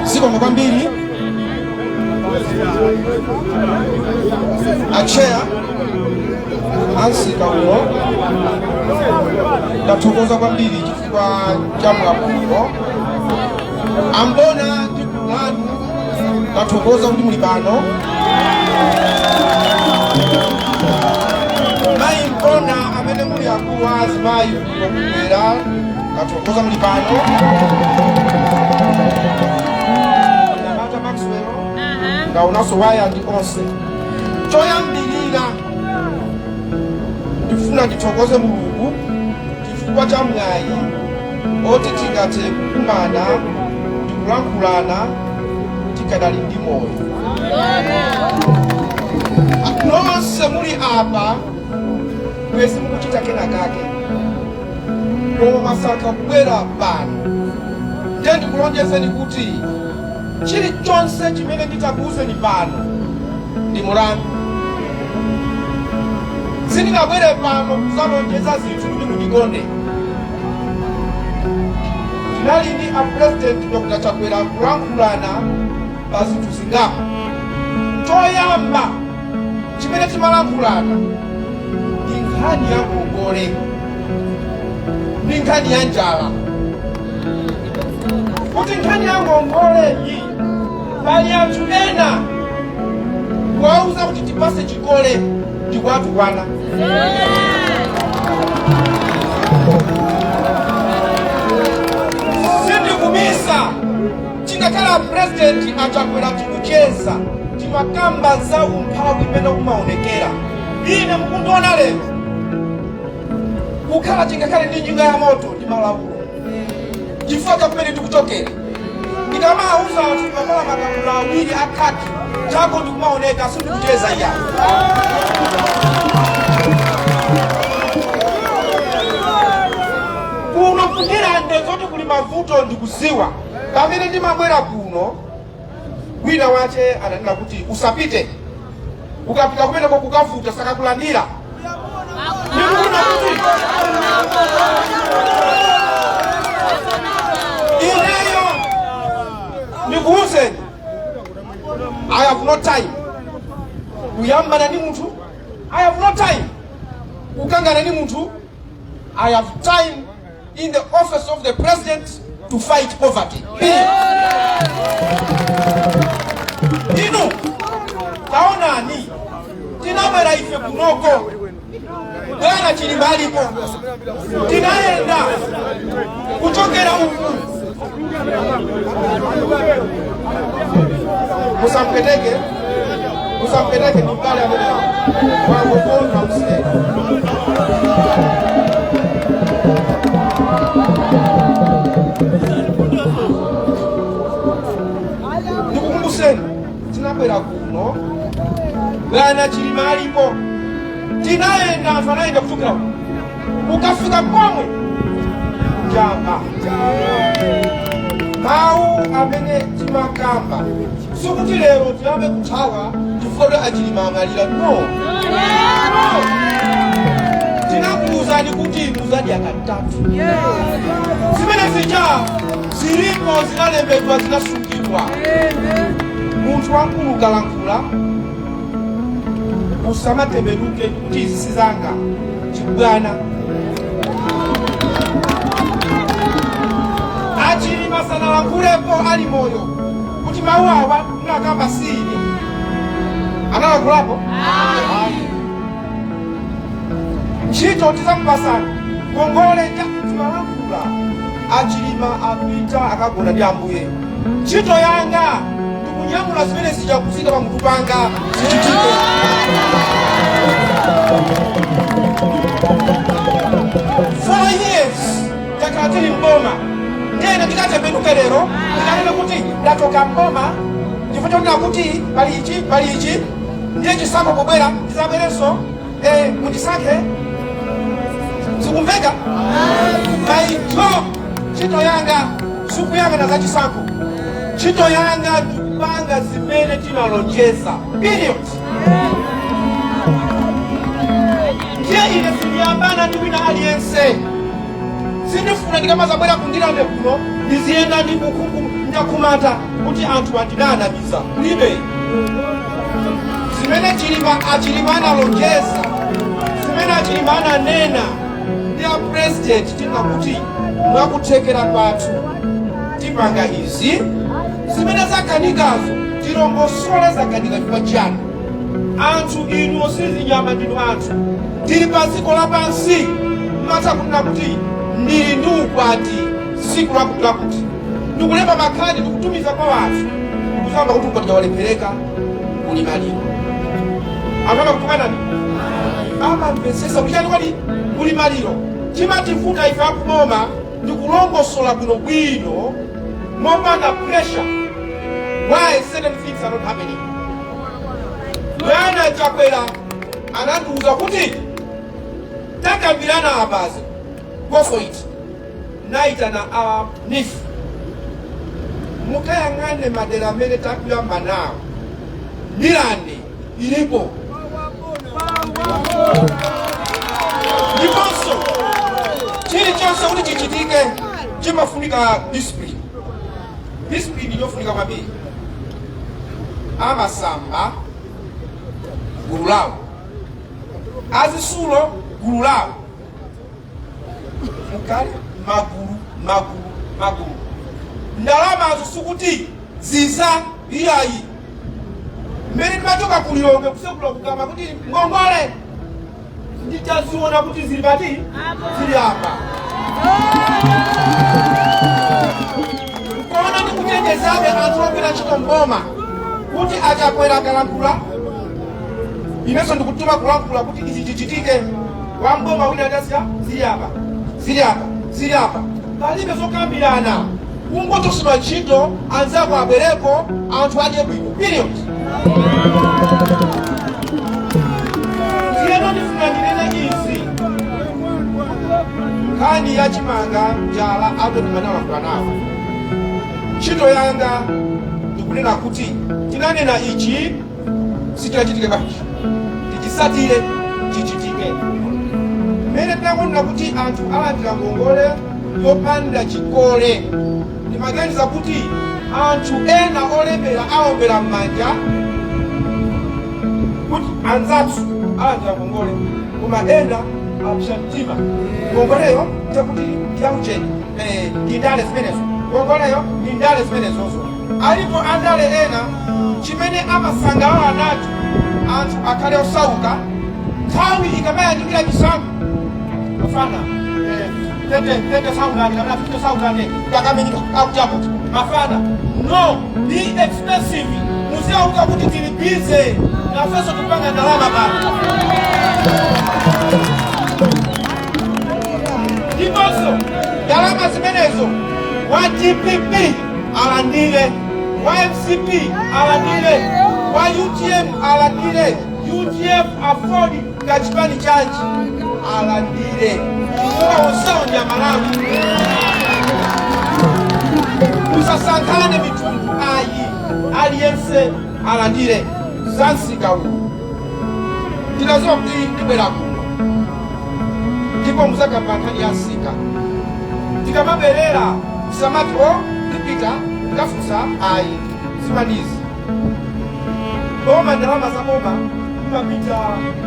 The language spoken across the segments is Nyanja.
Zikomo kwambiri, acheya ansika uno. Ndathokoza kwambiri chifukwa cha mwambo. Ambona ndi gulu lanu, ndathokoza kuti muli pano. Mayi Mbona, amene muli akulu a azimayi kuno kubwera, ndathokoza muli pano. Nyamata Maxwell, ndaonanso waya ndi onse. Choyambirira, ndifuna ndithokoze Mulungu chifukwa cha mwayi oti tingathe kukumana ndikulankhulana tikadali ndi moyo. Nonse muli apa bwezi mukuchita kena kake, koma mwasankha kubwera pano. Ndiye ndikulonjezeni kuti chilichonse chimene nditakuwuzeni pano ndi mulandu. Sindingabwere pano kuzalonjeza zinthu kuti mundikonde. Tinali ndi a President Dr Chakwera kulankhulana pa zinthu zingapo. Choyamba chimene timalankhulana ndi nkhani ya ngongole ndi nkhani ya njala, kuti nkhani ya ngongole iyi, pali anthu ena kuwauza kuti tipase chikole ndikuwatukwana. Sindikumisa, chingakhala President aChakwera tikucheza, timakamba za umphawi imene umaonekera. Ine mukundiona lero kukhala chingakhale ndi njinga ya moto ndi malaulo, chifukwa cha kumene tikuchokera. Ndikamauza anthu kumavala makabudula awiri akhaki chako ndikumaoneka, sindikucheza iya. Kuno kuNdirande zoti kuli mavuto ndikuziwa. Pamene ndimabwera kuno, wina wache ananena kuti usapite, ukapita kumeneko kukavuta, sakakulandira. Ndikufuna kuti ineyo ndikuwuzeni, I have no time kuyambana ndi munthu, I have no time kukangana ndi munthu. I have time in the office of the President to fight poverty. Inu taonani, tinabwera ife kunoko, bwana Chilima alipo, tinayenda kuchokera uku. Musampweteke, musampweteke, ni mbale amene wangokonda mseri. Ndikukumbuseni, tinabwera kuno bwana Chilima alipo, tinayenda, anthu anayenda kuchokera uku ukafika komwe njamba. Mawu amene timakamba, sikuti lero tiyambe kuthawa chifukwa kuti aChilima amalira. No, no. Tinakuwuzani kuti muzadya katatu. Zimene zija zilipo, zinalembedwa, zinasungidwa. Munthu wamkulu ukalankhula usamatembenuke kuti izi sizanga, chibwana. Sanalankhulapo ali moyo kuti mawu awa munakamba si ine. Analankhulapo? Ayi. Ntchito tizakupasani, ngongole timalankhula. Achilima apita akagona ndi Ambuye. Ntchito yanga ndikunyamula zimene zija kuzika pamutu panga zichitike. 4 years takhala tili mboma, ndiyene ndikatembenuke lero ndikanene kuti ndachoka mboma chifukwa chonena kuti pali ichi, pali ichi, ndiye chisankho pobwera ndizabwerenso, mundisankhe. Zikumveka? My job, ntchito yanga sikuyang'ana za chisankho. Ntchito yanga ndikupanga zimene tinalonjeza, period. Ndiye ine sindiyambana ndi wina aliyense. Sindifuna ndikamazabwera kundilande kuno ndiziyenda ndi kukhungu ndakhumata kuti anthu andinanamiza. Kulibe. Zimene Chilima, achilima analonjeza, zimene achilima ananena ndi a president, tinena kuti mwakuthekera kwathu tipanga izi. Zimene zakanikazo tilongosole zakanika chifukwa chani. Anthu inu sizinyama, ndinu anthu, tili pa dziko lapansi. Mmatha kunena kuti ndili ndi ukwati tsiku lakuti lakuti, ndikulemba makhadi, ndikutumiza kwa anthu, ndikuzamba kuti ukwati walephereka, kuli maliro. Anthu amakutukanani? Amamvetsetsa kuti chani? Kwadi kuli maliro. Chimativuta ife akuboma ndikulongosola bwinobwino mopanda pressure why certain things are not happening. Bwana Chakwera anandiuza kuti takambirana apazi, go for it. Naitana a NEEF, mukayang'ane madera amene takuyamba nawo, Ndirande ilipo, ndiponso chilichonse kuti chichitike chimafunika discipline. Discipline yofunika kwambiri. Amasamba gulu lawo, azisulo gulu lawo, mukale magulu magulu magulu. Ndalamazo sikuti ziza iyayi. Mmene timachoka kulilongwe kusekula kukama kuti ngongole, nditaziona kuti zili pati, zili apa. Kona ndikuchenjezabe anthu ogwira ntchito mboma kuti achakwera akalankhula, inenso ndikutuma kulankhula kuti ichi chichitike. Wamboma wina atasika, zili apa, zili apa, zili apa, palibe zokambirana, kungochotsedwa ntchito, anzako abwereko, anthu adye bwino, period. Ndiyeno ndifuna ndinene izi: nkhani ya chimanga, njala, ato ndimanalankhula nawo. Ntchito yanga ndikunena kuti tinanena ichi, sichachitike bwanji? Tichisatire chichitike. Mmene tinakonena kuti anthu alandira ngongole yopanda chikole, ndimaganiza kuti anthu ena olemera aombera m'manja kuti anzathu alandira ngongole, koma ena apsa mtima. Ngongoleyo chakuti ndiyaucheni, ndi ndale zimenezo, ngongoleyo ndi ndale zimenezozo. Alipo andale ena chimene amasangalala nacho anthu akhale osauka. Nthawi ikamayandikira chisankho, mafana 30,000 kapena 50,000 takamenyika akuti akuti mafana. No, be expensive. Muziyauka kuti tili busy, nafenso tikupanga ndalama pano. Ndiponso ndalama zimenezo wa DPP alandire, wa MCP alandire, wa UTM alandire, UDF, AFORD, kachipani chanji alandire, chifukwa onsewo ndi Amalawi. Musasankhane mitundu ayi, aliyense alandire. Za msika uwu, ndinaziwa kuti ndibwera kuno ndipo muzakamba nkhani ya msika. Tikamabwerera samati o ndipita ndikafunsa ayi. Ziwanizi boma, ndalama za boma imapita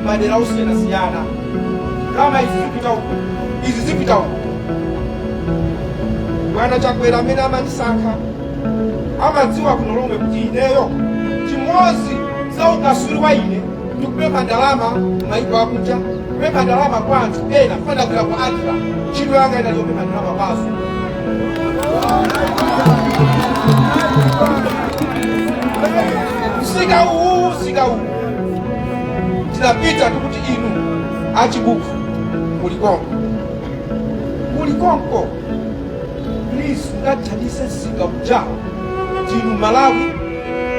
madera osiyanasiyana. Ndalama izi zipita uku, izi zipita uku. Bwana Chakwera amene amandisankha Amadziwa kuno lomwe kuti ineyo chimodzi za ukaswiri wa ine ndikupempha ndalama m'mayiko akunja, kupempha ndalama kwa anthu ena. Kufana ku ADRA, ntchito yanga inali yopempha ndalama kwazo. Msika uwu, msika uwu tinapita ndikuti, inu achibuku mulikonko, mulikonko, please mungatithandize msika uja. Tinu Malawi,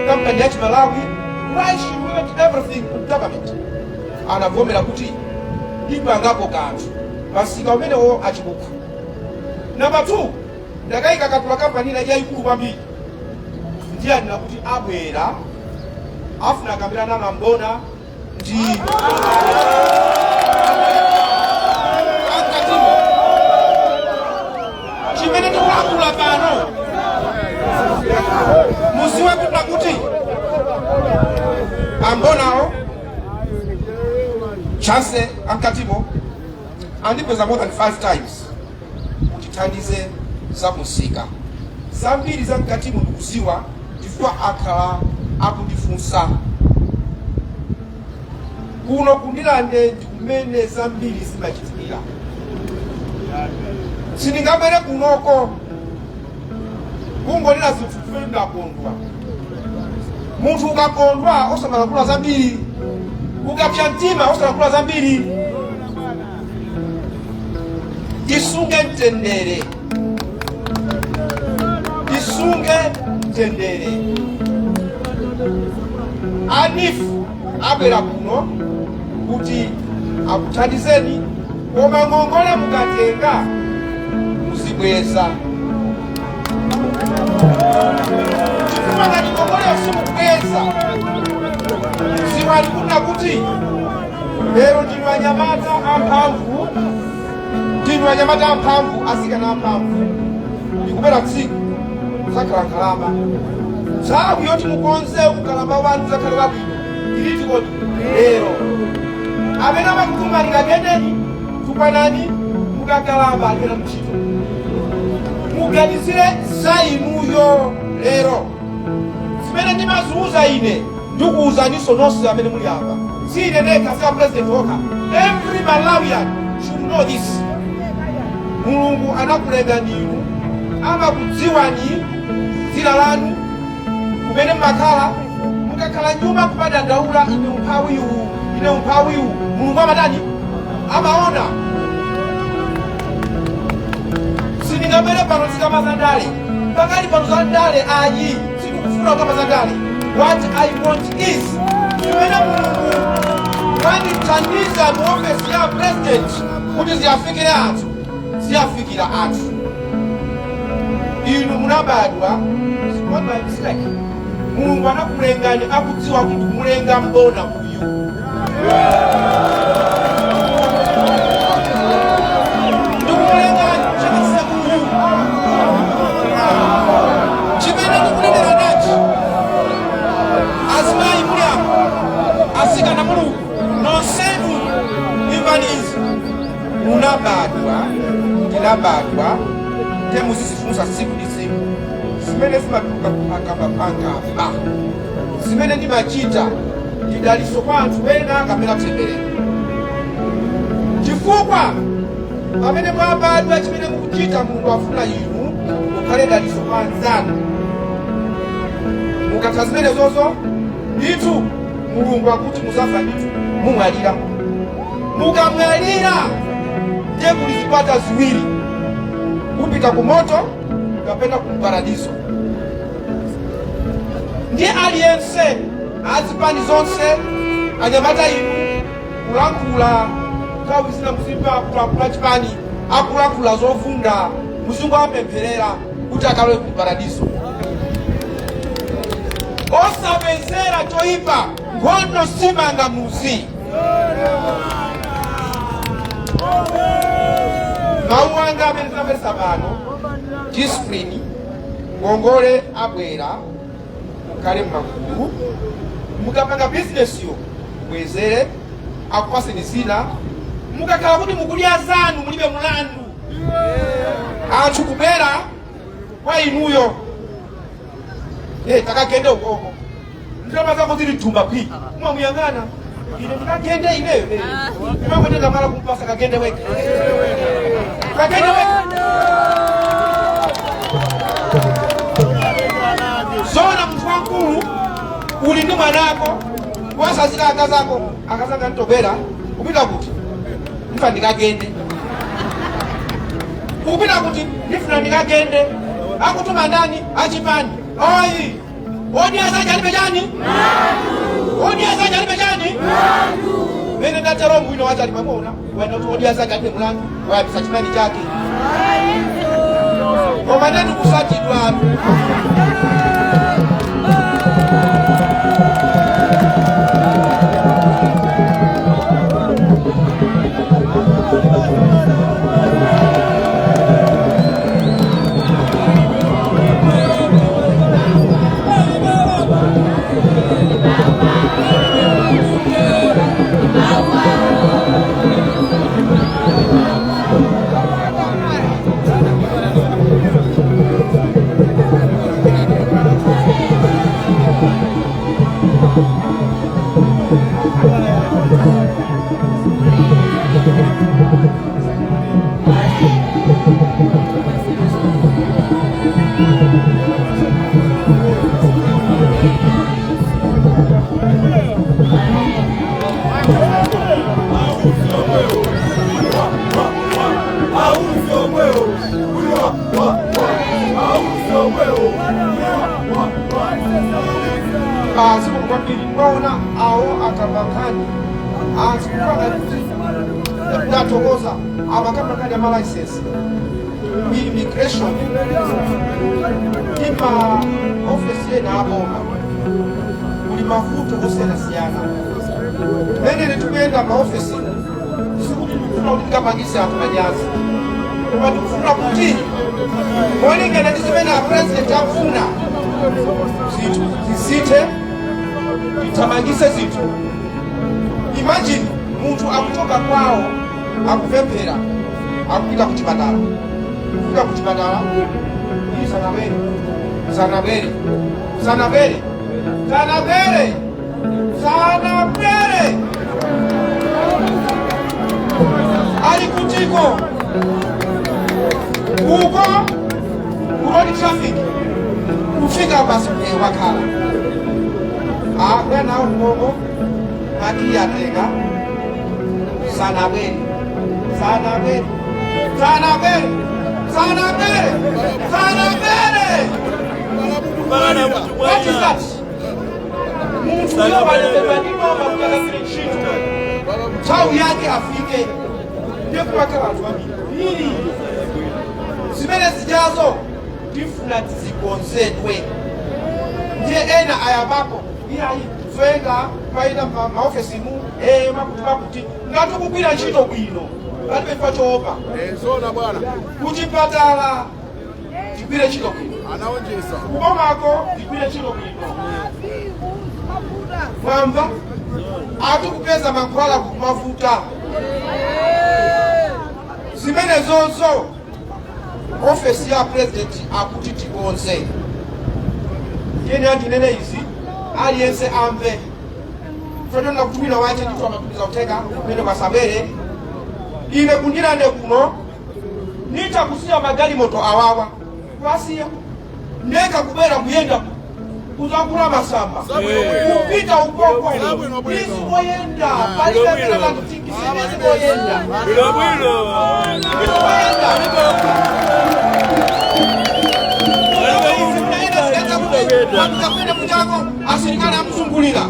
kampani yachi Malawi, why should we want everything from government? Anavomera kuti ipangapo kanthu pasika umenewo achibuku. Number 2, ndakayika katula kampani ina yayikulu kwambiri. Ndiye anena kuti abwera, afuna akambirana nambona ndi ankatimo. Chimene tikulankhula pano, muziwe kuti ambonawo chance ankatimo andipeza more than 5 times kuti thandize zakunsika. Zambiri za mkatimo ndikuziwa chifukwa akhala akundifunsa. Kuno kundilande ndi kumene zambiri zimachitikira. Sindingabwere kunoko kungonena zinthu kumene ndakondwa. Munthu ukakondwa osamalankhula zambiri, ukapsa mtima osalankhula zambiri. Tisunge mtendere, tisunge mtendere. A NEEF abwera kuno kuti akuthandizeni, koma ngongole mukatenga muzibweza, chifukwa ngati ngongole simukubweza, ziwani kuna kuti lero ndinu anyamata amphamvu, ndinu anyamata amphamvu, asikana amphamvu. Ndikubera tsiku muzakhala nkhalamba. Nthawi yoti mukonze ukalamba wanu zakhale wabwino iliti kodi? Lero. Amene amakutumani, kagendeni, tukwanani, mukakalamba alipena mchito. Muganizire za inuyo lero. Zimene ndimaziuza ine, ndikuwuzaninso nonse amene muli apa. Si ine ndekha, si a president okha, every Malawian should know this. Mulungu anakulengani inu, amakudziwani dzina lanu, kumene mmakhala. Mukakhala nyumba kumadandaula, "Ine umphawiwu, ine umphawiwu," Mulungu amatani? Amaona. Sindingabwere pano zikama za ndale pakali pano. Za ndale ayi, sindikufuna kukamba za ndale. What I want is zimene Mulungu wandithandiza mu ofesi ya president kuti ziyafikire anthu, ziyafikira anthu. Inu munabadwa not by mistake. Mulungu anakulengani akudziwa kuti kumulenga mbona uyu, ndikumulenga chakase uyu. Chimene ndikunenera nachi, azimayi muli apa, asikana mulungu nonsenu, imvani izi. Munabadwa, ndinabadwa, te muzizifunsa tsiku ndi tsiku zimene zimatuluka pakamwa pangapa, zimene ndimachita, ndidaliso kwa anthu ena kapena temberero? Chifukwa pamene mwabadwa, chimene mukuchita, Mulungu afuna inu mukhale daliso kwa anzanu. Mukatha zimenezozo, ndithu Mulungu akuti muzafa, ndithu mumwalira. Mukamwalira, ndiye kuli zipata ziwiri: kupita ku moto kapena ku paradiso. Ndiye aliyense, azipani zonse, anyamata inu, kulankhula nthawi zina muzimva akuluakulu chipani akulankhula zovunda, muzingowapempherera kuti akalowe ku paradiso. Osapezera choyipa, nkhondo simanga muzi. Mawu anga amene tinapesa pano, discipline, ngongole abwera, mukhale mmagulu. Mukapanga bizinesiyo, bwezere, akupaseni zina. Mukakhala kuti mukudya zanu, mulibe mulandu. Anthu kubera kwa inuyo. Takagende ukoko, ndalama zako zili thumba phi, umamuyang'ana, ine ndikagende ineyo. Imangotenga mala kumpasa, kagende weka, kagende weka. Zona munthu wankulu uli ndi mwanako, wasazika akazako, akazanga ntobera, kupita kuti? Ndifa ndikagende. Kupita kuti? Ndifuna ndikagende. Akutuma ndani? Achipani. Ayi, odi azaja alibe chani, odi azaja alibe chani. Mene ndatero mwino wacha alimamona wena kuti odi azaja alibe mulandu, wayapisa chipani chake, koma nani kusatidwa anthu. Zikomo kwambiri. Kwaona awo akambakani azikupanga kuti ndathokoza amakambakani ama license, immigration, ima ofesi ena aboma, kuli mavuto osiyanasiyana. Mene tikuyenda maofesi, sikuti tikufuna kuti tikapangise anthu manyazi, koma tikufuna kuti molingana ndi zimene a president akufuna, zinthu zisinthe, tithamangise zinthu. Imagine munthu akuchoka kwawo, akupemphera, akupita kuchipatala, kufika kuchipatala, iyi sanabwere, sanabwere, sanabwere, sanabwere, sanabwere, ali kutiko uko ku road traffic, kufika basi wakhala akwena ukongo akiyatenga, sanabwere, sanabwere, sanabwere, sanabwere, sanabwere. What is that? Munthu uyo walembedwa ndi boma kuti akagwire ntchito, nthawi yake afike, ndiye kuwakhala anthu ambiri. Zimene zijazo tifuna tizikonzedwe. Ndiye ena ayambapo, iyayi, zoyenga paina maofesimu, makuti makuti, ngati ukugwira ntchito bwino, palibe chifukwa choopa. Zona bwana. Kuchipatala tigwire ntchito bwino. Anaonjeza. Kubomako tigwire ntchito bwino. Mwamva atikupeza mankhwala kumavuta, zimene zonso ofesi ya president akuti tikonze. Tiyeni andinene izi, aliyense amve. Fetona kuti wina wache ndithu amatumiza uthenga kumene kwasabere. Ine kundilande kuno nitakusiya magalimoto awawa, kwasiya ndeka, kubwera kuyenda kuzakula masamba, kupita ukoko, izikoyenda palibe amene Bwino bwino. Izikoyenda. Kwenda kuchako, asilikali amuzungulira.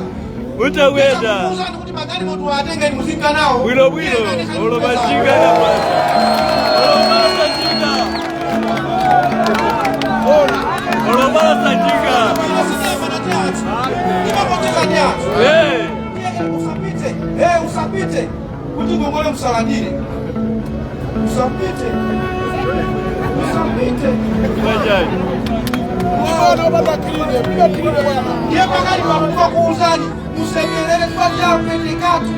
Utakwenda. Kuuzani kuti magalimoto atengeni muzinga nawo. Bwino bwino. Olomajinga na basa. Olomasa jinga. Olomasa jinga. Imapoteza ndi anthu. Usapite, usapite kuti ngongole musalandire, usapite, usapite. Majani. Bwana bwana, piga kilile bwana. Ndiye pakali pakuva kuuzani, musekerere kwa chapendekatu,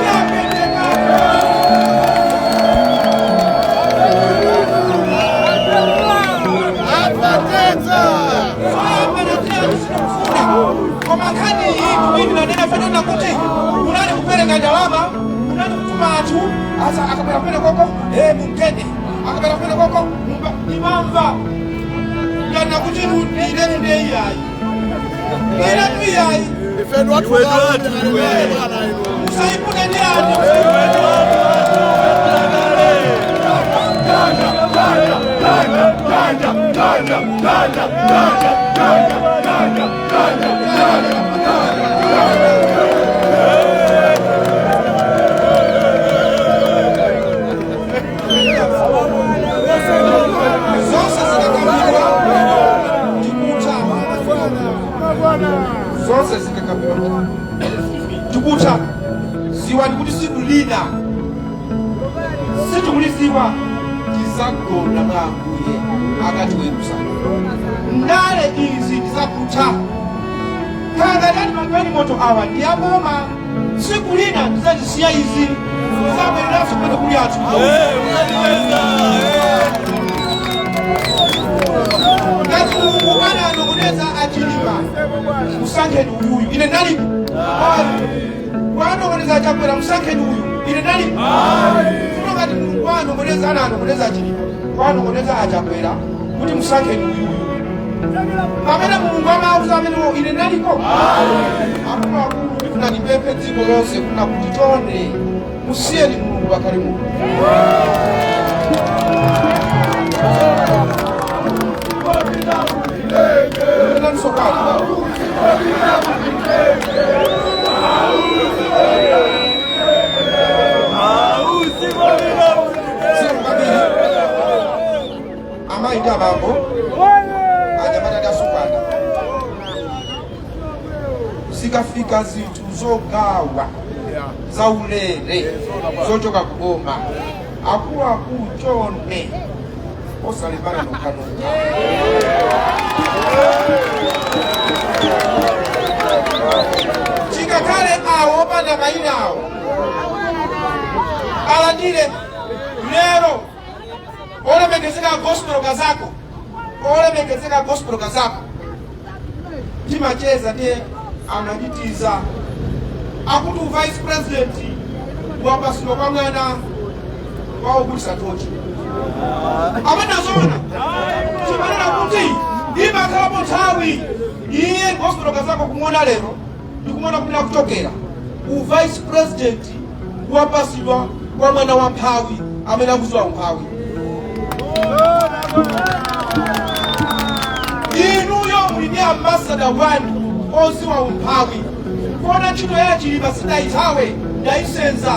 chapendekatu. Apateta. Ndinanena fanana kuti kunali kupereka ndalama, kunali kutuma anthu asa akabwera kumene koko mumtende, akabwera kumene koko ndimamva ndana kuti inetu ndiye iyayi, inetu iyayi. Ifeni watu. Iwe watu, iwe. Musaipute ndi anthu, musaipute. Zonse zikakambidwa ndikutha, zonse zikakambidwa ndikutha. Ziwa ndikuti siku lina situkuliziwa tizagona mwa Ambuye akatiweruza. Ndale izi ndizakutha. Kanga tati magweni moto awa ndi aboma, siku lina tizazisiya izi, tizabwereranso kumene kuli anthu. Ngati Mulungu ananong'oneza achilima, "Musankheni uyuyu," ine ndalipo. Wanong'oneza Achakwera, "Musankheni uyu," ine ndalipo. Funo ngati Mulungu wanong'oneza, ananong'oneza achilima, wanong'oneza Achakwera kuti musankheni uyuyu, pamene Mulungu amauza amenewo, ine ndaliko? Akuluakulu, ndifuna ndipemphe dziko lonse kuna kuti chonde musiyeni Mulungu pakhale Mulungu. Ndinanisokali. Zero kwambiri. Amayi ndi abambo, anyamata ndi asungwana, zikafika zinthu zogawa zaulere zochoka kuboma, akuluakulu, chonde osalembana nokhanokha. Chikakhale awo opanda mayina awo alandire lero. Olemekezeka Gospel Kazako, olemekezeka Gospel Kazako, timacheza ndiye anachitiza akuti vice president wapasidwa kwa mwana waogulisa tochi amene azoona. Chimanena kuti imakhalapo nthawi. Iye Gospel Kazako kumuona lero ndikumuona kumene akuchokera, uvice president wapasidwa kwa mwana wa mphawi amene akuziwa umphawi. Inuyo muli ndi ambassador wanu oziwa umphawi. Kona ntchito ya Chilima sindayithawe, ndayisenza.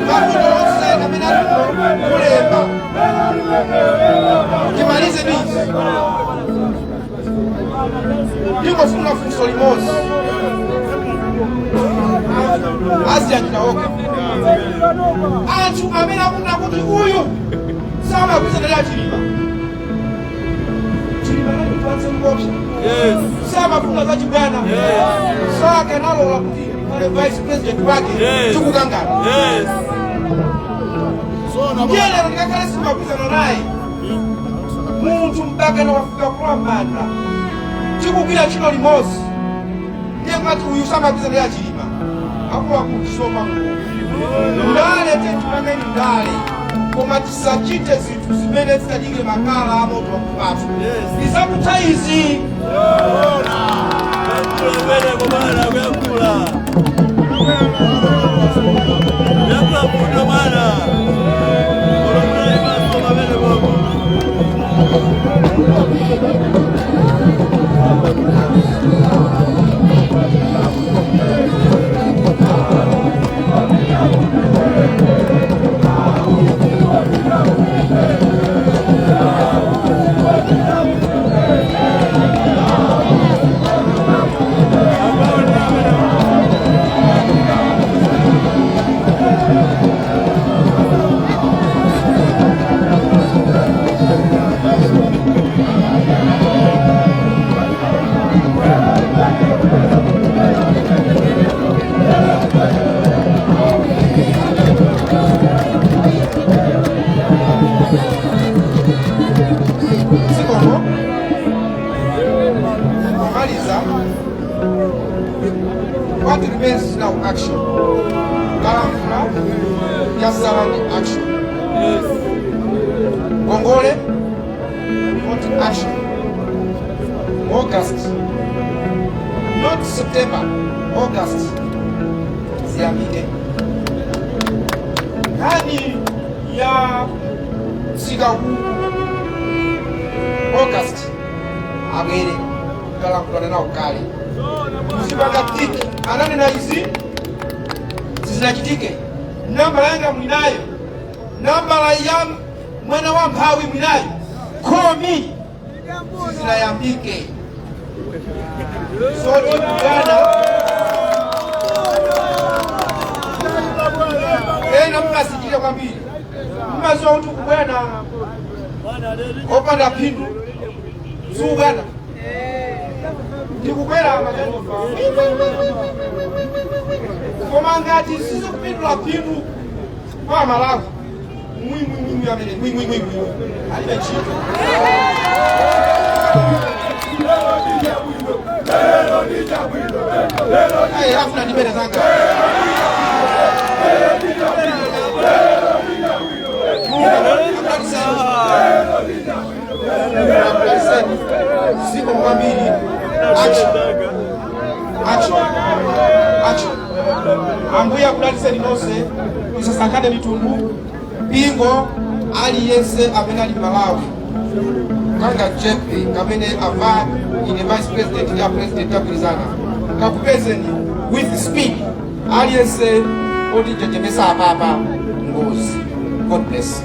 Mavuto onse amene alipo kulemba, timalize ndizi. Ndingofuna funso limodzi, aziyanjira okha anthu amene akunena kuti uyu samagwirizana Chilima. Chilima anatipatse mkopsa, samafuna za chibwana, sakanalola kuti ndikhale vice president wake tikukangana. Ndiye lero ndikakhale simagwirizana naye munthu mpaka wafika kulambanda, tikugwira ntchito limodzi, ndiye kwati uyu samagwirizana naye Chilima. Akuluakulu, tisopa Mulungu. Ndale tetipangeni ndale, koma tisachite zinthu zimene zitadike makala amoto wakupathu. Izakutha izi. Kuyankhula kwene bwana, kuyankhula. Kuyankhula bwino bwana. Olomulali maso pamene popo. remains now action. Kalamfula yasala ndi action. Ngongole not action. August, not September, August ziyambike. Nkhani ya msika uku August abwere, talankhulana nawo kale. Muzipanga tiki ananena izi sizinachitike. Nambala yanga mwinayo, nambala ya mwana wa mphawi mwinayo, call me. Sizinayambike. Zoti bwana ena mumasichita kwambiri, mumaziwa kuti kubwana opanda phindu siubwana ndikukwera magalimoto, koma ngati sizikupindula phindu kwa Malawi, mwimwimwimwi amene mwimwimwimwi alibe ntchito. Ayi, afuna ndimene zanga. Akudaliseni. Zikomo kwambiri. Action, action, action. Ambuye akudaliseni nonse. Tisasankhane mitundu, mpingo. Aliyense amene ali Malawi, kanga chepe kamene ava ine vice president ya president agwirizana kakupezeni with speed. Aliyense oti jejemesa apapa ngozi. God bless.